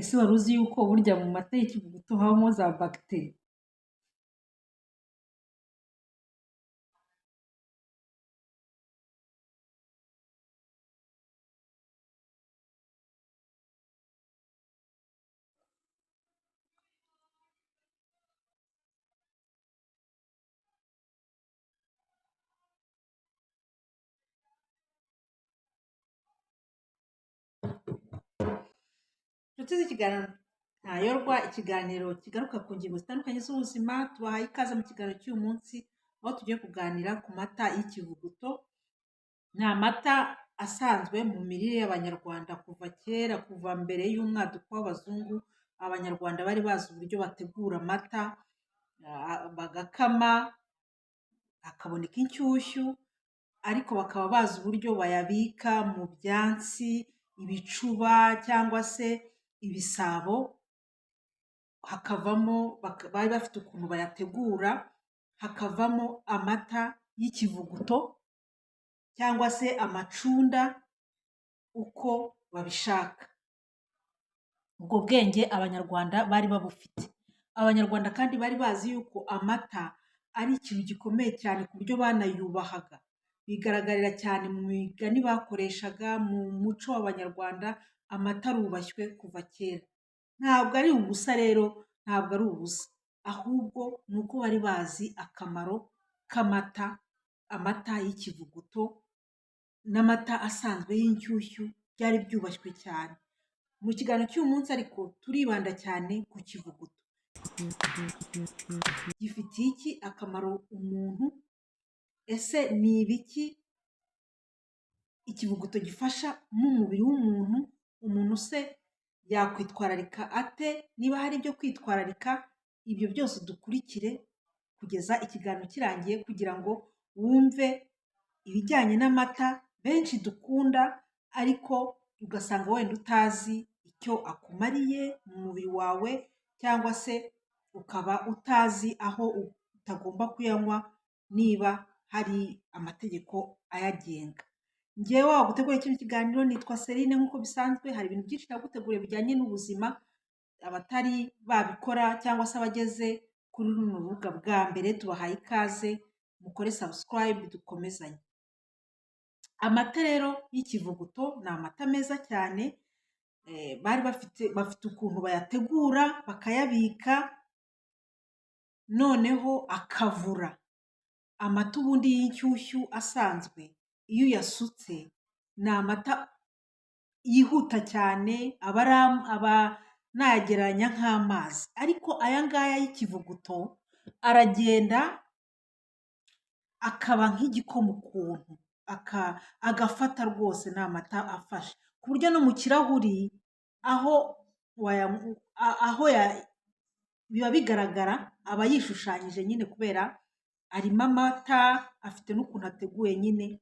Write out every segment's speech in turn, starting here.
Ese wari uzi yuko burya mu mata y'ikivuguto habamo za bagiteri? Inshuti z'ikiganiro Ntayorwa, ikiganiro kigaruka ku ngingo zitandukanye z'ubuzima, tubahaye ikaze mu kiganiro cy'uyu munsi, aho tugiye kuganira ku mata y'ikivuguto. Ni amata asanzwe mu mirire y'Abanyarwanda kuva kera, kuva mbere y'umwaduko w'abazungu, Abanyarwanda bari bazi uburyo bategura amata, bagakama, hakaboneka inshyushyu, ariko bakaba bazi uburyo bayabika mu byansi, ibicuba cyangwa se ibisabo, hakavamo, bari bafite ukuntu bayategura, hakavamo amata y'ikivuguto cyangwa se amacunda uko babishaka. Ubwo bwenge Abanyarwanda bari babufite. Abanyarwanda kandi bari bazi yuko amata ari ikintu gikomeye cyane ku buryo banayubahaga. Bigaragarira cyane mu migani bakoreshaga, mu muco w'Abanyarwanda, amata arubashywe kuva kera. Ntabwo ari ubusa rero, ntabwo ari ubusa, ahubwo ni uko bari bazi akamaro k'amata, amata y'ikivuguto n'amata asanzwe y'inshyushyu byari byubashywe cyane. Mu kiganiro cy'uyu munsi ariko turibanda cyane ku kivuguto. Gifitiye iki akamaro umuntu? Ese ni ibiki ikivuguto gifasha mu mubiri w'umuntu? Umuntu se yakwitwararika ate? Niba hari ibyo kwitwararika, ibyo byose dukurikire kugeza ikiganiro kirangiye kugira ngo wumve ibijyanye n'amata benshi dukunda, ariko ugasanga wenda utazi icyo akumariye mu mubiri wawe, cyangwa se ukaba utazi aho utagomba kuyanywa niba hari amategeko ayagenga. Njyewe waguteguriye kino kiganiro nitwa Celine, nk'uko bisanzwe hari ibintu byinshi naguteguriye bijyanye n'ubuzima, abatari babikora cyangwa se abageze kuri runo rubuga bwa mbere tubahaye ikaze, mukore subscribe dukomezanye. Amata rero y'ikivuguto ni amata meza cyane, bari bafite ukuntu bayategura bakayabika, noneho akavura. Amata ubundi y'inshyushyu asanzwe iyo uyasutse ni amata yihuta cyane, aba nayagereranya nk'amazi, ariko aya ngaya y'ikivuguto aragenda akaba nk'igikoma ukuntu, agafata rwose, ni amata afashe ku buryo no mu kirahuri aho biba bigaragara, aba yishushanyije nyine kubera arimo amata, afite n'ukuntu ateguye nyine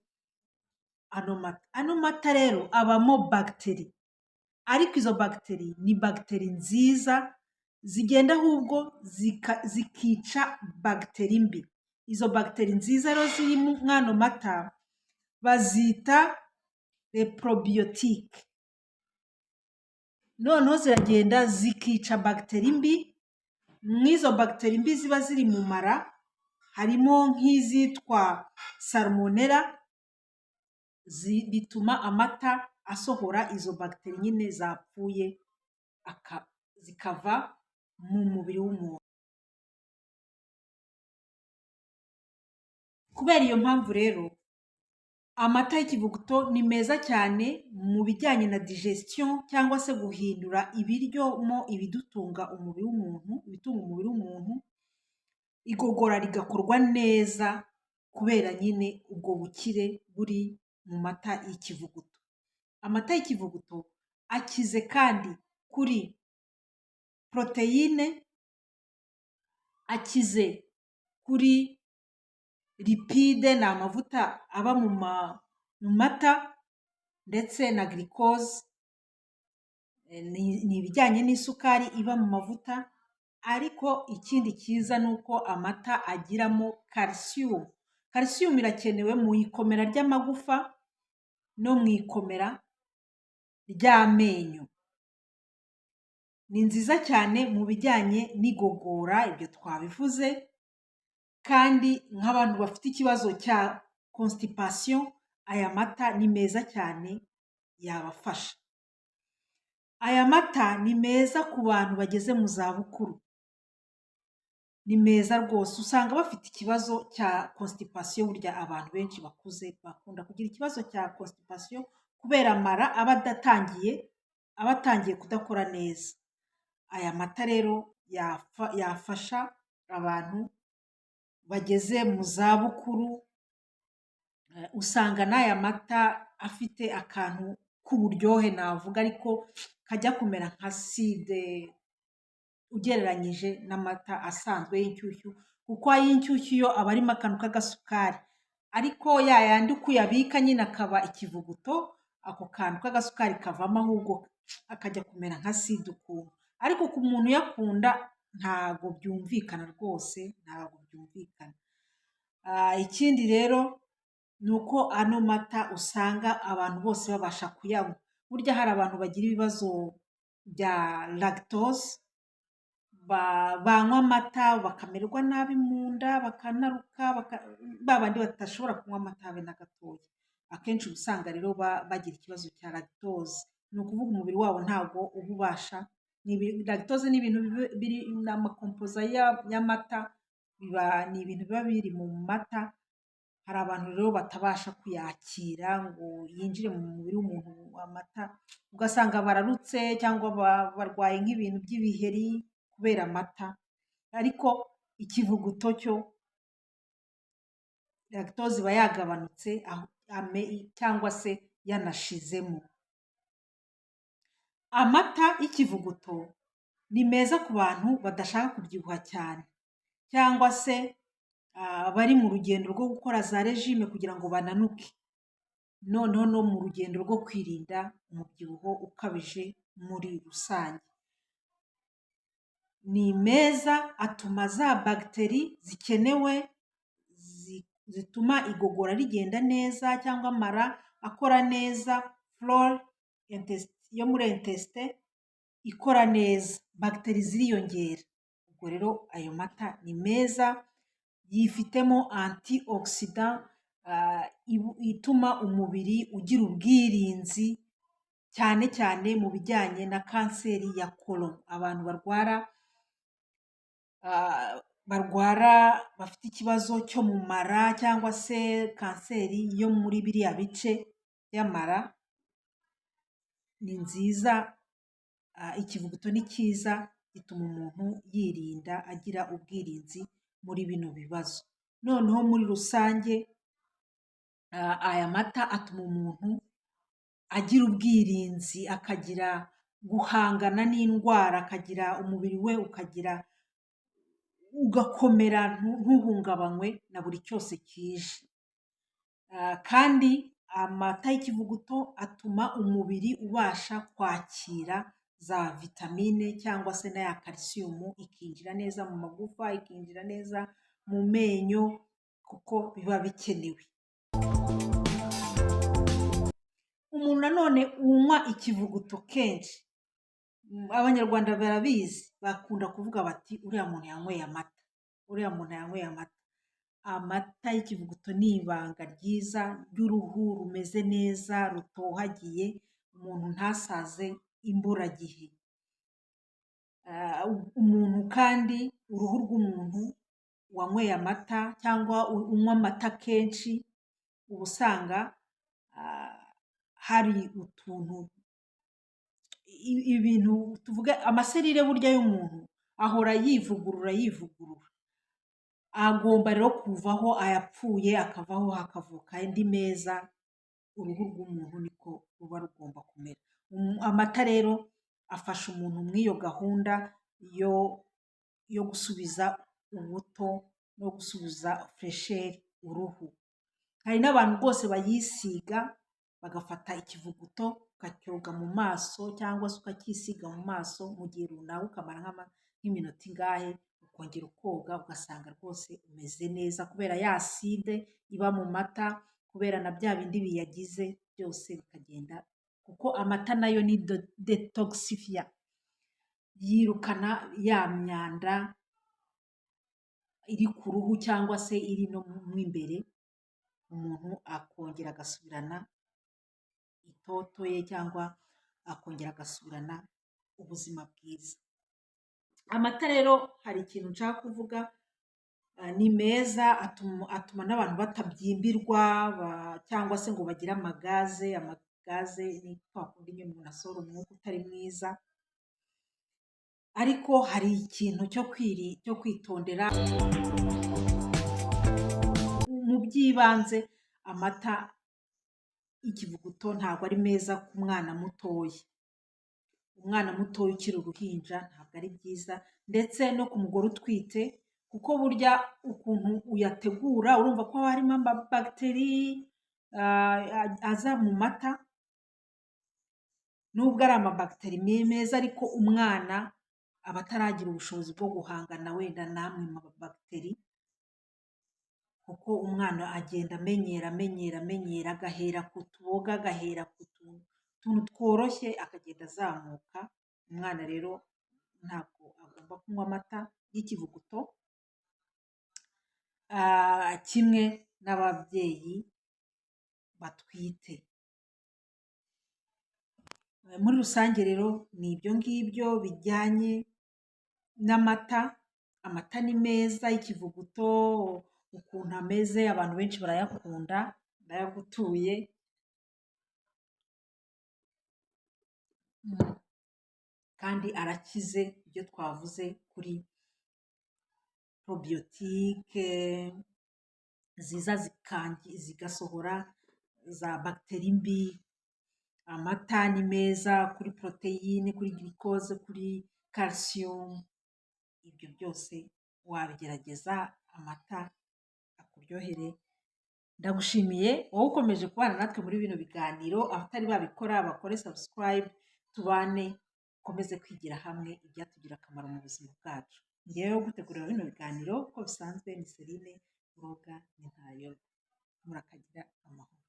ano mata. Ano mata rero abamo bagiteri, ariko izo bagiteri ni bagiteri nziza zigenda ahubwo zikica bagiteri mbi. Izo bagiteri nziza rero ziri muri ano mata bazita reprobiyotike. Noneho ziragenda zikica bagiteri mbi. Mw'izo bagiteri mbi ziba ziri mu mara harimo nk'izitwa salmonella, bituma amata asohora izo bagiteri nyine zapfuye, zikava mu mubiri w'umuntu. Kubera iyo mpamvu rero amata y'ikivuguto ni meza cyane mu bijyanye na digestion cyangwa se guhindura ibiryo mo ibidutunga umubiri w'umuntu, ibitunga umubiri w'umuntu, igogora rigakorwa neza kubera nyine ubwo bukire buri mu mata y'ikivuguto. Amata y'ikivuguto akize kandi kuri poroteyine, akize kuri lipide, ni amavuta aba mu mata, ndetse na glucose, ni ibijyanye n'isukari iba mu mavuta. Ariko ikindi cyiza ni uko amata agiramo calcium. Calcium irakenewe mu ikomera ry'amagufa no mu ikomera ry'amenyo. Ni nziza cyane mu bijyanye n'igogora, ibyo twabivuze, kandi nk'abantu bafite ikibazo cya constipation, aya mata ni meza cyane, yabafasha. Aya mata ni meza ku bantu bageze mu zabukuru, ni meza rwose. Usanga bafite ikibazo cya constipation. Burya abantu benshi bakuze bakunda kugira ikibazo cya constipation kubera amara aba atangiye kudakora neza. Aya mata rero yafasha abantu bageze mu zabukuru. Usanga n'aya mata afite akantu k'uburyohe navuga, ariko kajya kumera nka acide ugereranyije n'amata asanzwe y'inshyushyu, kuko ay'inshyushyu yo aba arimo akantu k'agasukari, ariko ya yandi uko uyabika nyine akaba ikivuguto, ako kantu k'agasukari kavamo, ahubwo akajya kumera nka acide ukuntu. Ariko ku muntu uyakunda ntabwo byumvikana rwose, ntabwo byumvikana. Ikindi rero ni uko ano mata usanga abantu bose babasha kuyanywa. Burya hari abantu bagira ibibazo bya lactose, banywa amata bakamererwa nabi mu nda, bakanaruka, ba bandi badashobora kunywa amata habe na gatoya. Akenshi uba usanga rero bagira ikibazo cya lactose, ni ukuvuga umubiri wabo ntabwo uba ubasha. Lactose ni ibintu biri, ni amacomposants y'amata, ni ibintu biba biri mu mata. Hari abantu rero batabasha kuyakira ngo yinjire mu mubiri w'umuntu amata, ugasanga bararutse cyangwa barwaye nk'ibintu by'ibiheri kubera amata. Ariko ikivuguto cyo lactose iba yagabanutse cyangwa se yanashizemo. Amata y'ikivuguto ni meza ku bantu badashaka kubyibuha cyane, cyangwa se bari mu rugendo rwo gukora za régime kugira ngo bananuke, noneho no mu rugendo rwo kwirinda umubyibuho ukabije muri rusange. Ni meza, atuma za bagiteri zikenewe zituma igogora rigenda neza cyangwa amara akora neza, flore yo muri intestin ikora neza, bagiteri ziriyongera. Ubwo rero ayo mata ni meza, yifitemo antioxydant ituma umubiri ugira ubwirinzi, cyane cyane mu bijyanye na kanseri ya colon. Abantu barwara bafite ikibazo cyo mu mara cyangwa se kanseri yo muri biriya bice by'amara, ni nziza. Ikivuguto ni cyiza, gituma umuntu yirinda, agira ubwirinzi muri bino bibazo. Noneho muri rusange aya mata atuma umuntu agira ubwirinzi, akagira guhangana n'indwara, akagira umubiri we ukagira ugakomera, ntuhungabanywe na buri cyose kije. Kandi amata y'ikivuguto atuma umubiri ubasha kwakira za vitamine cyangwa se na ya calcium, ikinjira neza mu magufa, ikinjira neza mu menyo, kuko biba bikenewe. Umuntu nanone unywa ikivuguto kenshi, Abanyarwanda barabizi, bakunda kuvuga bati: "Uriya muntu yanyweye amata, uriya muntu yanyweye amata." Amata y'ikivuguto ni ibanga ryiza ry'uruhu rumeze neza, rutohagiye, umuntu ntasaze imburagihe. Umuntu kandi, uruhu rw'umuntu wanyweye amata cyangwa unywa amata kenshi, uba usanga hari utuntu, ibintu tuvuge amacellules, burya y'umuntu ahora yivugurura yivugurura. Agomba rero kuvaho ayapfuye, akavaho hakavuka andi meza. Uruhu rw'umuntu niko ruba rugomba kumera. Amata rero afasha umuntu muri iyo gahunda yo gusubiza ubuto no gusubiza fraîcheur uruhu. Hari n'abantu rwose bayisiga, bagafata ikivuguto ukacyoga mu maso cyangwa se ukacyisiga mu maso mu gihe runaka, ukamara nk'iminota ingahe, ukongera ukoga, ugasanga rwose umeze neza kubera ya acide iba mu mata, kubera na bya bindi biyagize byose bikagenda, kuko amata nayo ni détoxifiant. Yirukana ya myanda iri ku ruhu cyangwa se iri no mo imbere, umuntu akongera agasubirana itoto ye cyangwa akongera agasubirana ubuzima bwiza. Amata rero hari ikintu nshaka kuvuga, ni meza, atuma n'abantu batabyimbirwa cyangwa se ngo bagire amagaze. Amagaze ni kwa kundi nyine umuntu asohora umwuka utari mwiza, ariko hari ikintu cyo kwitondera. Mu by'ibanze amata y'ikivuguto ntabwo ari meza ku mwana mutoya. Umwana mutoya ukiri uruhinja ntabwo ari byiza, ndetse no ku mugore utwite, kuko burya ukuntu uyategura urumva ko haba harimo amabagiteri aza mu mata, nubwo ari amabagiteri meza, ariko umwana aba ataragira ubushobozi bwo guhangana wenda n'amwe mu mabagiteri, kuko umwana agenda amenyera amenyera amenyera, agahera ku tuboga, agahera ku tuntu tworoshye, akagenda azamuka. Umwana rero ntabwo agomba kunywa amata y'ikivuguto, kimwe n'ababyeyi batwite. Muri rusange rero ni ibyo ngibyo bijyanye n'amata. Amata ni meza y'ikivuguto, ukuntu ameze abantu benshi barayakunda, ndayagutuye. Kandi arakize, ibyo twavuze kuri probiyotike ziza zigasohora za bagiteri mbi. Amata ni meza kuri poroteyine, kuri girikoze, kuri calcium, ibyo byose wabigerageza, amata akuryohere. Ndagushimiye wowe ukomeje kubana natwe muri bino biganiro. Abatari babikora bakore subscribe, tubane, ukomeze kwigira hamwe ibyatugirira akamaro mu buzima bwacu. Ngewe gutegurira bino biganiro uko bisanzwe ni Celine Uroga Nintayo. Murakagira amahoro.